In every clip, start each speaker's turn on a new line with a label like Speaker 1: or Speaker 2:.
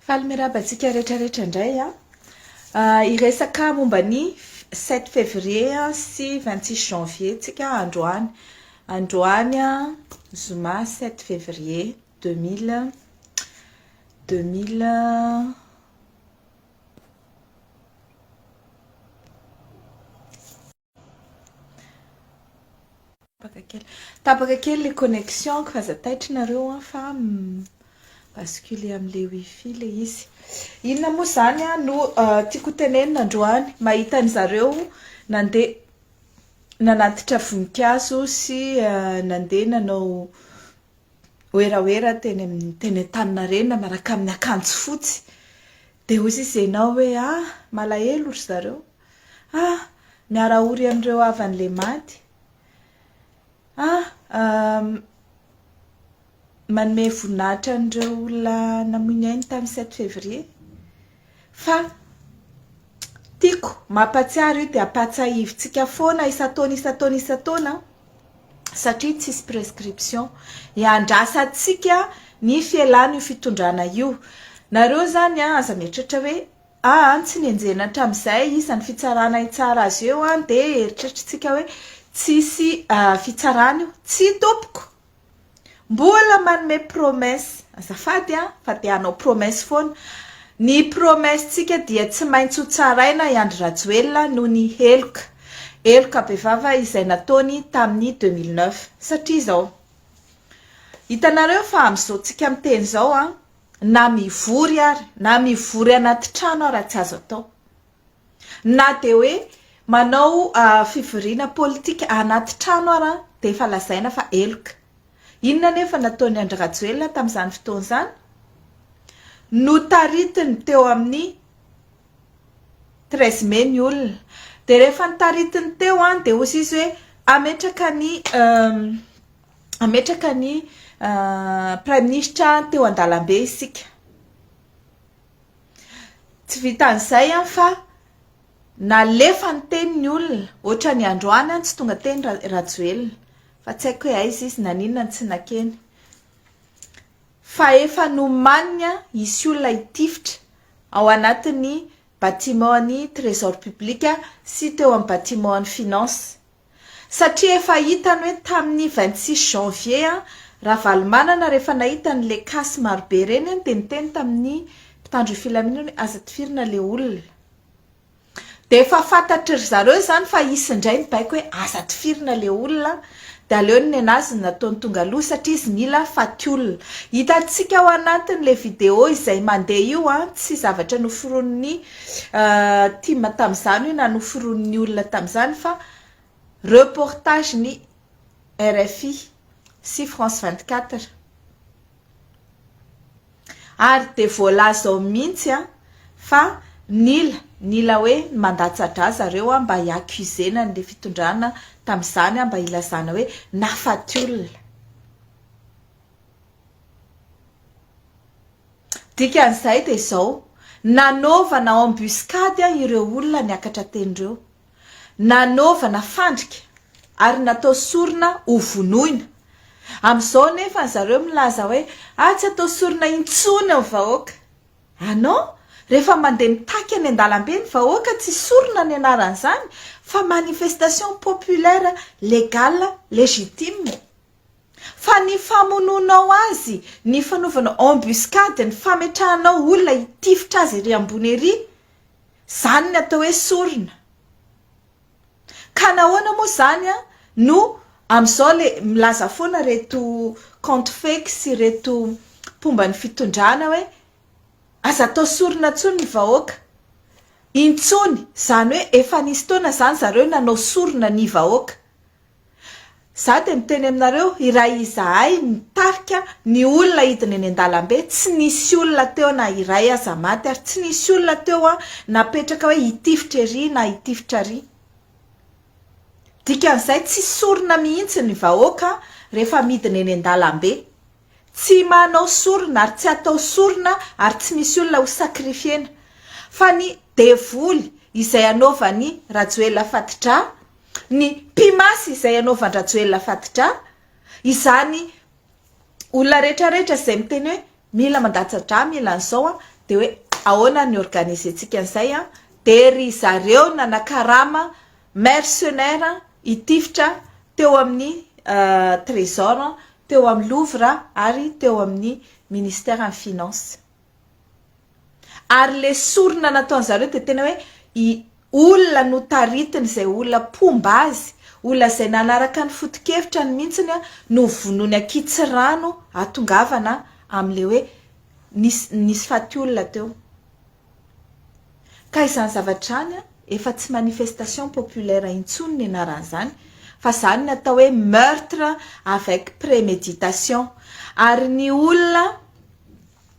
Speaker 1: Faly miarahaba antsika rehetra rehetra indray an. Hiresaka momba ny sept février sy 26 janvier tsika androany. Androany zoma sept février deux mille deux mille Tapaka kely. Tapaka kely le connexion ko aza taitra nareo an fa mi-basculer amin'le wifi le izy. Inona moa izany an no tiako ho tenenina androany? Mahita an'i zareo nandeha nanatitra voninkazo sy nandeha nanao werawera teny amin'ny teny Antaninarenina miaraka amin'ny akanjo fotsy. Dia hoy izy ianao hoe ah malahelo ry zareo. Ah! Miara-ory amin'ireo havan'ilay maty. Ah! Manome voninahitra an'ireo olona namoy ny ainy tamin'ny sept février. Fa tiako mampahatsiaro io dia ampahatsiahivintsika foana isan-taona isan-taona isan-taona satria tsisy prescription. Iandrasantsika ny fialan'io fitondrana io. Nareo izany aza mieritreritra hoe Aa tsy nenjehina hatramin'izay iza ny fitsarana hitsara azy eo an dia eritreritritsika hoe tsisy fitsarana io, tsia tompoko! Mbola manome promesse, azafady an, fa dia hanao promesse foana, ny promesse-tsika dia tsy maintsy ho tsaraina i Andry Rajoelina noho ny heloka, heloka bevava izay nataony tamin'ny 2009, satria izao, hitanareo fa amin'izao tsika miteny izao an, Na mivory ary, na mivory anaty trano ara tsy azo atao. Na dia hoe manao fivoriana politika anaty trano ara dia efa lazaina fa heloka. Inona anefa nataon'i Andry Rajoelina tamin'izany fotoana izany? Notaritiny teo amin'ny treize mai ny olona. Dia rehefa notaritiny teo dia hozy izy hoe hametraka ny Hametraka ny Praiminisitra teo an-dalambe isika. Tsy vitan'izay an fa nalefa niteny ny olona, ohatran'ny androany an tsy tonga teny Rajoelina fa tsy haiko hoe aiza izy, naninona no tsy nakeny. Fa efa nomaniny hisy olona hitifitra ao anatin'ny bâtiment-n'ny Trésor public sy teo amin'ny bâtiment-n'ny Finance. Satria efa hitany hoe tamin'ny 26 janvier Ravalomanana rehefa nahita an'le cas marobe ireny dia niteny tamin'ny mpitandro ny filaminana hoe aza tifirina le olona. Dia efa fantatry ry zareo izany fa hisy indray ny baiko hoe aza tifirina le olona dia aleony nenazy no nataony tonga aloha satria izy mila faty olona. Hitantsika ao anatin'le video izay mandeha io an, tsy zavatra noforonin'ny Tim tamin'izany io na noforonin'ny olona tamin'izany fa reportage ny rfi sy France 24 ary dia voalaza ao mihitsy an fa nila nila hoe mandatsa-drà zareo an mba hi-accuser-na an'ilay fitondrana tamin'izany an mba hilazana hoe nahafaty olona. Dikan'izay dia izao, nanaovana embuscade ireo olona niakatra teny ireo. Nanaovana fandrika ary natao sorona ho vonoina. Amin'izao anefa ny zareo milaza hoe ah tsy atao sorona intsony ny vahoaka. Ah non, rehefa mandeha mitaky any an-dalambe ny vahoaka tsy sorona ny anaran'izany fa manifestation populaire légale légitime. Fa ny famonoanao azy, ny fanaovanao embuscade, ny fametrahanao olona hitifitra azy ery ambony ery, zany ny atao hoe sorona. Ka nahoana moa zany no amizao le milaza foana reto compte fake sy reto mpomba ny fitondrana hoe aza atao sorona intsony ny vahoaka intsony, zany hoe efa nisy taona zany zareo nanao sorona ny vahoaka. Za dia miteny aminareo, iray izahay nitarika ny olona hidina eny an-dalambe, tsy nisy olona teo na iray aza maty ary tsy nisy olona teo napetraka hoe hitifitra ery na hitifitra ary. Dikan'izay tsy sorona mihitsy ny vahoaka rehefa midina eny an-dalambe. Tsy manao sorona ary tsy atao sorona ary tsy misy olona ho sacrifier-na. Fa ny devoly izay anaovan'i Rajoelina fatidrà, ny mpimasy izay anaovan-dRajoelina fatidrà, izany olona rehetra rehetra izay miteny hoe mila mandatsa-drà, mila an'izao an, Dia hoe ahoana ny organiser-tsika an'izay an? Dia ry zareo nanakarama mercenaires hitifitra teo amin'ny Trésor, teo amin'ny Louvre ary teo amin'ny Ministère ny Finance. Ary le sorona nataon'zareo dia tena hoe i olona notaritiny izay olona mpomba azy, olona izay nanaraka ny foto-kevitrany mihitsiny no vonoiny ankitsirano hahatongavana amin'le hoe nisy nisy faty olona teo. Ka izany zavatra izany efa tsy manifestation populaire intsony ny anaran'izany fa izany ny atao hoe meurtre avec préméditation. Ary ny olona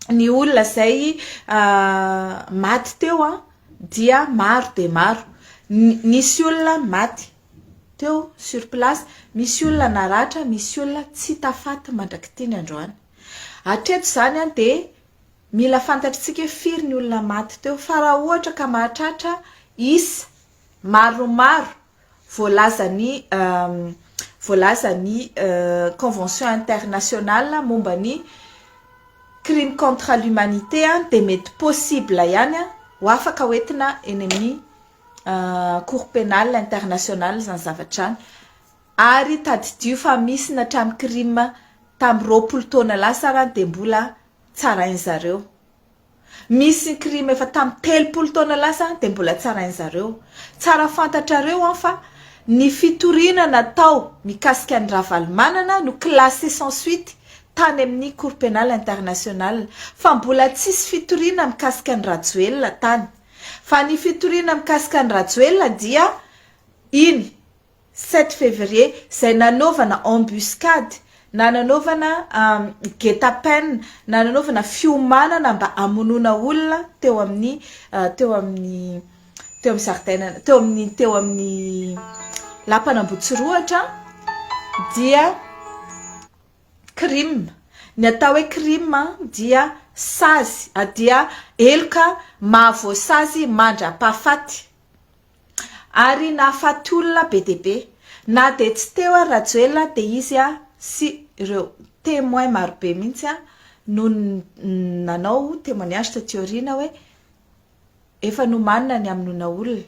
Speaker 1: ny olona izay maty teo dia maro dia maro. Nisy olona maty teo sur place, misy olona naratra, misy olona tsy hita faty mandrak'ity ny androany. Hatreto izany dia mila fantatr'tsika hoe firy ny olona maty teo fa raha ohatra ka mahatratra isa maromaro voalazan'ny voalazan'ny convention internationale momba ny crime contre l'humanité dia mety possible ihany ho afaka hoentina eny amin'ny cour pénale internationale izany zavatra izany. Ary tadidio fa misy ny hatramin'ny crime tamin'ny 20 taona lasa ary dia mbola tsarain'zareo. Misy ny crime efa tamin'ny 30 taona lasa dia mbola tsarain'zareo. Tsara fantatrareo an fa ny fitoriana natao mikasika an'i Ravalomanana no classé sans suite tany amin'ny cour pénale internationale fa mbola tsisy fitoriana mikasika an'i Rajoelina tany. Fa ny fitoriana mikasika an'i Rajoelina dia iny 7 février izay nanaovana embuscade na nanaovana guet-apens na nanaovana fiomanana mba hamonoana olona teo amin'ny teo amin'ny teo amin'ny zaridaina teo amin'ny teo amin'ny lapan'Ambohitsorohitra dia crime. Ny atao hoe crime dia sazy dia heloka mahavoasazy mandra-pahafaty. Ary nahafaty olona be dia be. Na dia tsy teo ary Rajoelina dia izy sy ireo témoins marobe mihitsy no nanao témoignage taty aoriana hoe efa nomanina ny hamonoana olona,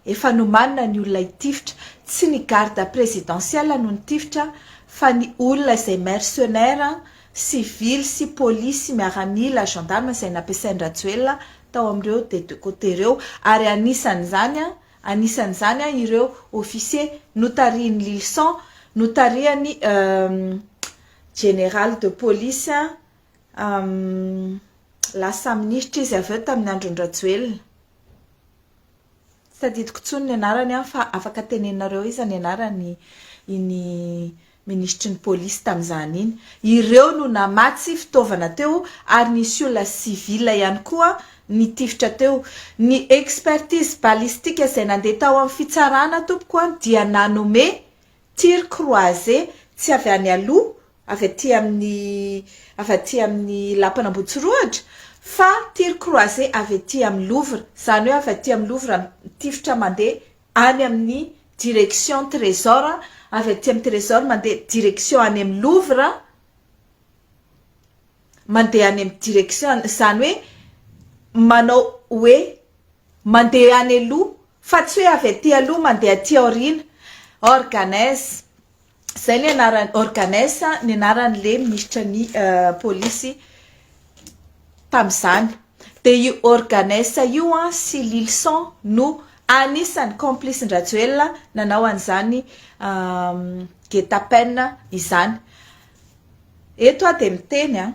Speaker 1: efa nomanina ny olona hitifitra, tsy ny garde présidentielle no nitifitra fa ny olona izay mercenaires, sivily sy polisy, miaramila, gendarme izay nampiasain-dRajoelina tao amin'ireo des deux côtés ireo ary anisan'izany anisan'izany ireo officier notarihin'i Lilson, notarihan'i général de police lasa minisitra izy avy eo tamin'ny andron-dRajoelina. Tsy tadidiko intsony ny anarany an, fa afaka teneninareo iza ny anarany iny minisitry ny polisy tamin'izany iny. Ireo no namatsy fitaovana teo ary nisy olona civil ihany koa nitifitra teo. Ny expertise balistique izay nandeha tao amin'ny fitsarana tompoko an dia nanome tir croisé tsy avy any aloha avy aty amin'ny avy aty amin'ny lapan'Ambohitsorohitra fa tir croisé avy aty amin'ny Louvre, izany hoe avy aty amin'ny Louvre mitifitra mandeha any amin'ny direction Trésor, avy aty amin'ny Trésor mandeha direction any amin'ny Louvre, mandeha any amin'ny direction, izany hoe manao hoe mandeha any aloha fa tsy hoe avy aty aloha mandeha aty aoriana, organès. Zay ny anaran'ny Organes ny anaran'le minisitra ny polisy tamin'izany. Dia io Organes io sy Lilson no anisan'ny complice-n-dRajoelina nanao an'izany guet-apens izany. Eto aho dia miteny an.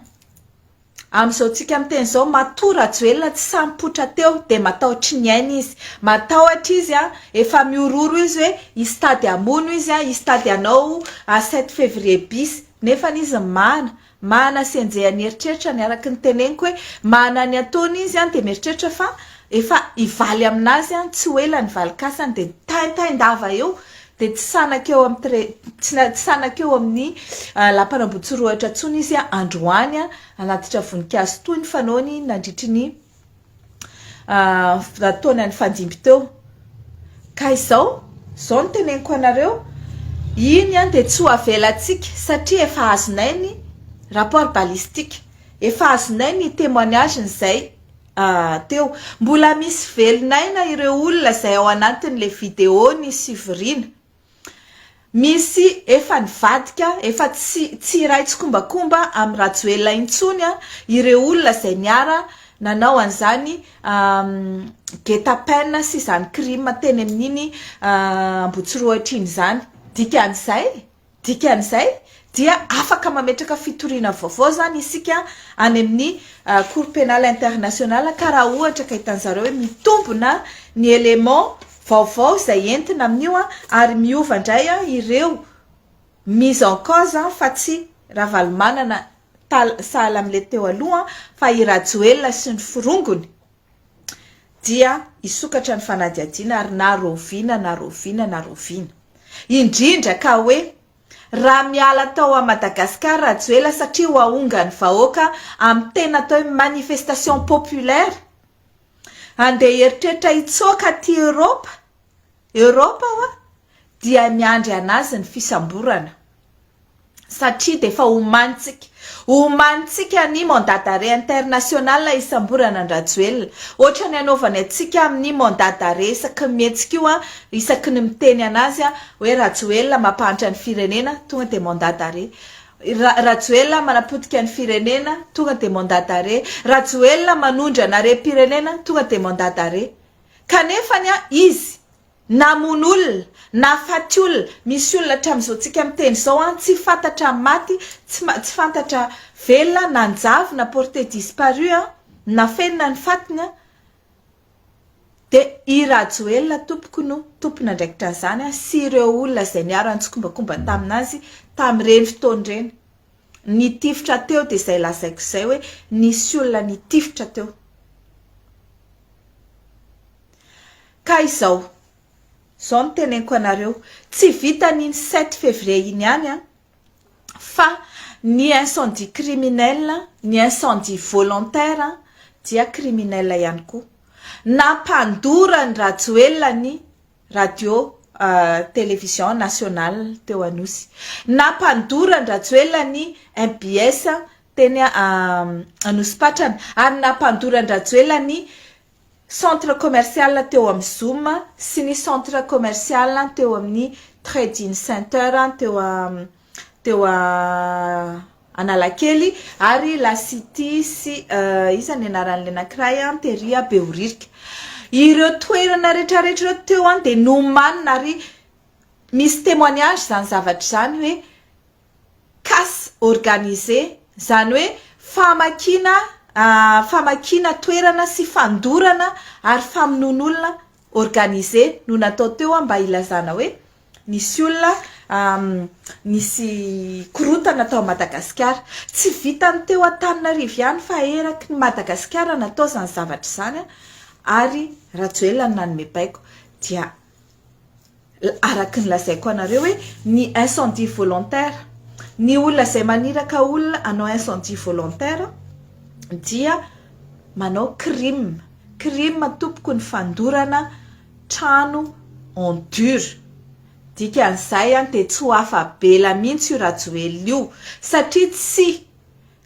Speaker 1: Amin'izao tsika miteny izao matoa Rajoelina tsy sahy mipoitra teo dia matahotry ny ainy izy. Matahotra izy an, efa mihorohoro izy hoe hisy tady hamono izy an, hisy tady hanao 7 février bis. Nefany izy mahana, mahana sy enjehan'ny eritreritra ny araka ny teneniko hoe mahana ny ataony izy an dia mieritreritra fa efa hivaly aminazy an, tsy ho ela ny valikasany dia taintain-dava eo dia tsy sanaka eo amin'ny tre tsy tsy sanaka eo amin'ny lapan'Ambohitsorohitra intsony izy androany hanatitra voninkazo toy ny fanaony nandritry ny taona nifandimby teo. Ka izao, izao no teneniko anareo, iny dia tsy ho avelantsika satria efa azonay ny rapport balistique, efa azonay ny témoignage-n'izay. teo. Mbola misy velon'aina ireo olona izay ao anatin'ilay vidéo nisy fivoriana. Misy efa nivadika, efa tsy tsy iray tsikombakomba amin'i Rajoelina intsony ireo olona izay niara nanao an'izany guet-apens sy izany crime teny amin'iny Ambohitsirohitra iny izany. Dikan'izay, Dikan'izay dia afaka mametraka fitoriana vaovao izany isika any amin'ny Cour pénale internationale ka raha ohatra ka hitan'zareo hoe mitombina ny élément vaovao izay entina amin'io ary miova indray ireo mise en cause fa tsy Ravalomanana sahala amin'ilay teo aloha fa i Rajoelina sy ny forongony dia hisokatra ny fanadihadiana ary na raoviana na raoviana na raoviana. Indrindra ka hoe raha miala tao à Madagascar Rajoela satria ho ahongan'ny vahoaka amin'ny tena atao hoe manifestation populaire, handeha hieritreritra hitsoaka aty Europe, Europe hoa, dia miandry anazy ny fisamborana. Satria dia efa omanintsika. Omanintsika ny mandat d'arrêt international hisamborana an-dRajoelina. Ohatran'ny anaovany antsika amin'ny mandat d'arrêt isaky ny mihetsika io, isaky ny miteny anazy hoe Rajoelina mampahantra ny firenena, tonga dia mandat d'arrêt. Rajoelina manapotika ny firenena, tonga dia mandat d'arrêt. Rajoelina manondrana harem-pirenena, tonga dia mandat d'arrêt. Kanefany izy Namono olona, nahafaty olona, misy olona hatramin'izao tsika miteny izao an, tsy fantatra maty, tsy tsy fantatra velona, nanjavona, porté disparu an, nafenina ny fatiny an, dia i Rajoelina tompoko no tompon'andraikitra an'izany an, sy ireo olona izay niara-nitsikombakomba tamin'azy tamin'ireny fotoana ireny. Nitifitra teo dia izay lazaiko izay hoe nisy olona nitifitra teo. Ka izao, izao no teneniko anareo, tsy vitan'iny sept février iny ihany an, fa ny incendie criminel, ny incendie volontaire dia criminel ihany koa. Nampandora an'i Rajoelina ny radio télévision nationale teo Anosy. Nampandora an-dRajoelina ny mbs teny Anosipatrana ary nampandora an-dRajoelina ny Centre commercial teo amin'ny Zoom sy ny centre commercial teo amin'ny Trading Center teo teo Analakely ary La City sy iza ny anaran'ilay anankiray tery Behoririka. Ireo toerana rehetrarehetra ireo teo dia nomanina ary misy témoignage izany zavatra izany hoe casse organisée, izany hoe famakiana famakiana toerana sy fandorana ary famonoan'olona organisée no natao teo mba hilazana hoe nisy olona nisy korontana tao Madagasikara. Tsy vitan'ny teo Antananarivo ihany fa eraky ny Madagasikara natao izany zavatra izany ary Rajoelina no nanome baiko dia Araka ny lazaiko anareo hoe ny incendie volontaire, ny olona izay maniraka olona hanao incendie volontaire dia manao crime, crime tompoko ny fandorana trano en dur, dikan'izay an dia tsy ho afa-bela mihitsy io Rajoelina io satria tsy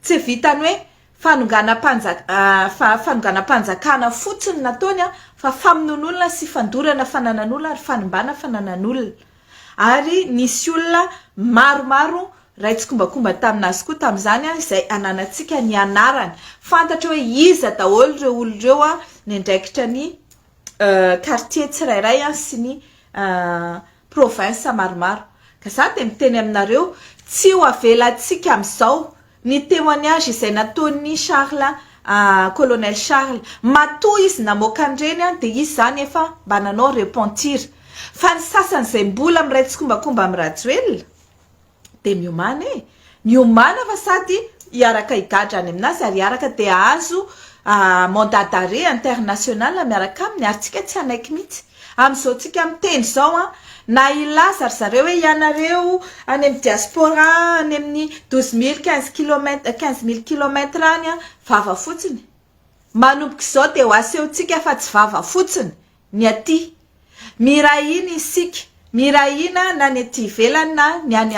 Speaker 1: tsy vitan'ny hoe Fanonganam-panjaka fanonganam-panjakana fotsiny nataony fa famonoan'olona sy fandorana fananan'olona ary fanimbana fananan'olona. Ary nisy olona maromaro ray tsikombakomba tamin'azy koa tamin'izany izay ananantsika ny anarany. Fantatra hoe iza daholo ireo olona ireo niandraikitra ny quartier tsirairay sy ny province maromaro. Ka za dia miteny aminareo, tsy ho avelantsika amin'izao ny témoignage izay nataon'i Charles, colonel Charles. Matoa izy namoaka an'ireny dia izy izany efa mba nanao repentir. Fa ny sasany izay mbola miray tsikombakomba amin'i Rajoelina, dia miomàna e! Miomàna fa sady hiaraka higadra any aminazy ary hiaraka dia hahazo mandat d'arrêt international miaraka aminy ary tsika tsy hanaiky mihitsy. Amin'izao tsika miteny izao an, na hilaza ry zareo hoe ianareo any amin'ny diaspora any amin'ny 12 mille, 15 kilomètre, 15 mille kilomètre any an, vava fotsiny. Manomboka izao dia ho asehontsika fa tsy vava fotsiny ny aty. Miray hina isika, miray hina na ny aty ivelany na ny any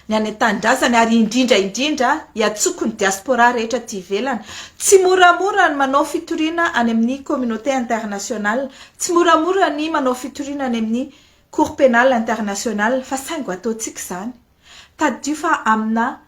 Speaker 1: ny any an-tanindrazany ary indrindra indrindra iantsoko ny diaspora rehetra aty ivelany. Tsy moramora ny manao fitoriana any amin'ny communauté internationale, tsy moramora ny manao fitoriana any amin'ny cour pénale internationale fa saingy ho ataontsika izany. Tadidio fa amina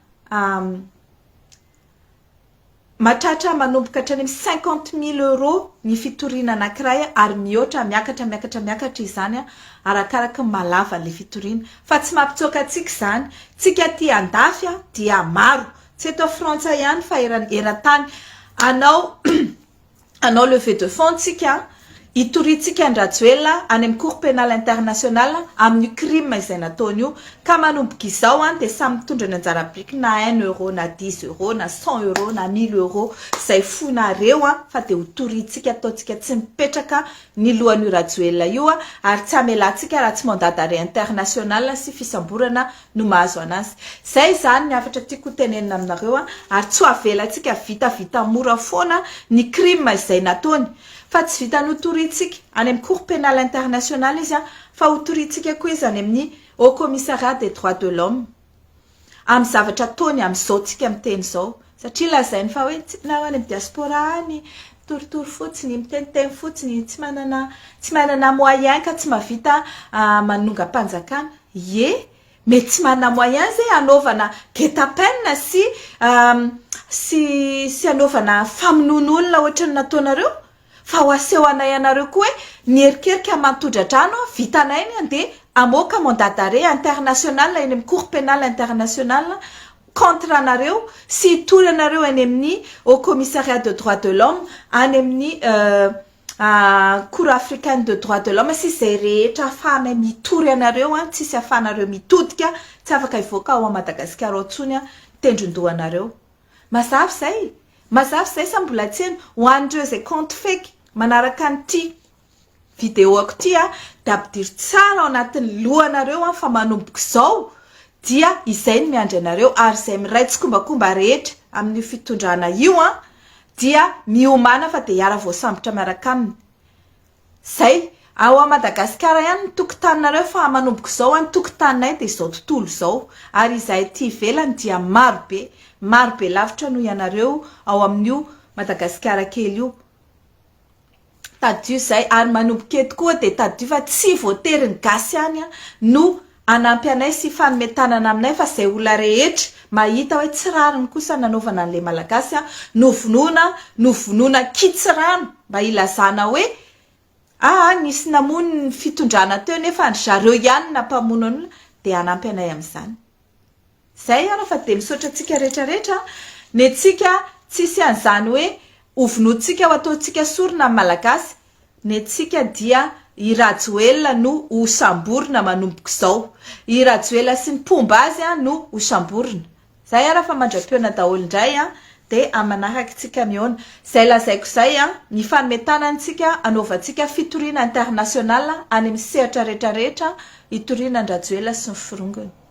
Speaker 1: Mahatratra manomboka hatrany amin'ny 50 000 euros ny fitoriana anankiray ary mihoatra, miakatra, miakatra, miakatra izany arakaraky ny mahalava an'ilay fitoriana. Fa tsy mampitsoaka antsika izany. Tsika aty andafy dia maro, tsy eto Frantsa ihany fa eran- eran-tany. Hanao hanao levée de fonds tsika, hitoriantsika an-dRajoelina any amin'ny cour pénale internationale amin'io crime izay nataony io. Ka manomboka izao an dia samy mitondra ny anjara birikiny na un euro na dix euro na cent euro na mille euro izay fonareo an fa dia ho toriantsika ataontsika tsy mipetraka ny lohan'io Rajoelina io ary tsy hamelantsika raha tsy mandat d'arrêt international sy fisamborana no mahazo anazy. Zay izany ny hafatra tiako ho tenenina aminareo ary tsy ho avelantsika vitavita mora foana ny crime izay nataony fa tsy vitan'ny ho toriantsika any amin'ny cour pénale internationale izy fa ho toriantsika koa izy any amin'ny haut commissariat des droits de l'homme amin'ny zavatra ataony amin'izao tsika miteny izao satria lazainy fa hoe tsy na any amin'ny diaspora any mitoritory fotsiny miteniteny fotsiny tsy manana tsy manana moyen ka tsy mahavita manongam-panjakana. Ie, mety tsy manana moyen ze hanaovana guet-apens sy sy sy hanaovana famonoan'olona ohatran'ny nataonareo, fa ho aseho anay anareo koa hoe ny erikerika aman-tondra-drano vitanay ny handeha hamoaka mandat d'arrêt international eny amin'ny cour pénale internationale contre anareo sy hitory anareo eny amin'ny haut commissariat de droits de l'homme any amin'ny Cour africaine de droit de l'homme sy izay rehetra afahanay mitory anareo an, tsisy afahanareo mitodika, tsy afaka hivoaka ao Madagasikara ao intsony an, tendron-dohanareo. Mazava izay? Mazava izay sa mbola tsy heno? Ho an'ireo izay compte fake manaraka an'ity vidéo-ako ity an, dia ampidiro tsara ao anatin'ny lohanareo an fa manomboka izao dia izay no miandry anareo ary izay miray tsikombakomba rehetra amin'io fitondrana io an, Dia miomàna fa dia hiara voasambotra miaraka aminy. Zay. Ao a Madagasikara ihany ny tokotaninareo fa manomboka izao an tokotaninay dia izao tontolo izao. Ary izahay aty ivelany dia maro be, maro be lavitra noho ianareo ao amin'io Madagasikara kely io. Tadidio izay. Ary manomboka eto koa dia tadidio fa tsy voatery ny gasy ihany no hanampy anay sy hifanome tanana aminay fa izay olona rehetra mahita hoe tsy rariny kosa ny nanaovana an'ilay Malagasy novonoina novonoina kitsirano mba hilazana hoe aa nisy namono ny fitondrana teo nefa ry zareo ihany no nampamono an'olona dia hanampy anay amin'izany. Zay ara fa dia misaotra antsika rehetra rehetra ny antsika tsisy an'izany hoe ho vonointsika ho ataontsika sorona ny Malagasy ny antsika dia i Rajoelina no ho samborina manomboka izao i Rajoelina sy ny mpomba azy no ho samborina zay ara fa mandra-pihaona daholo indray an dia amin'ny manaraka tsika mihaona zay lazaiko zay an ny fanome tanana tsika anaovantsika fitoriana international any amin'ny sehatra rehetra rehetra hitoriana an-dRajoelina sy ny forongony.